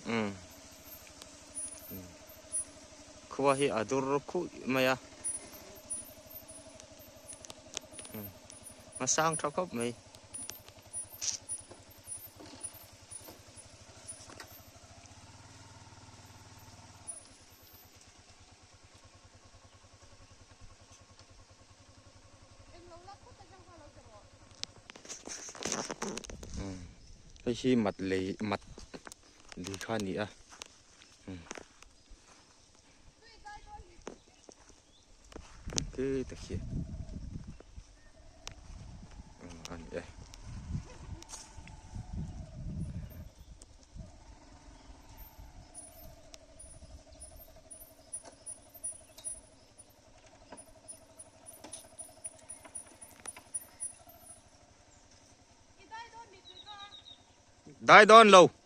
Umm khua hi a dur khuih mai a a sang tha khawp mai. Hei hi mat lei mat lui kha a ni a khi ta khi a ni e. Dai dawn lo.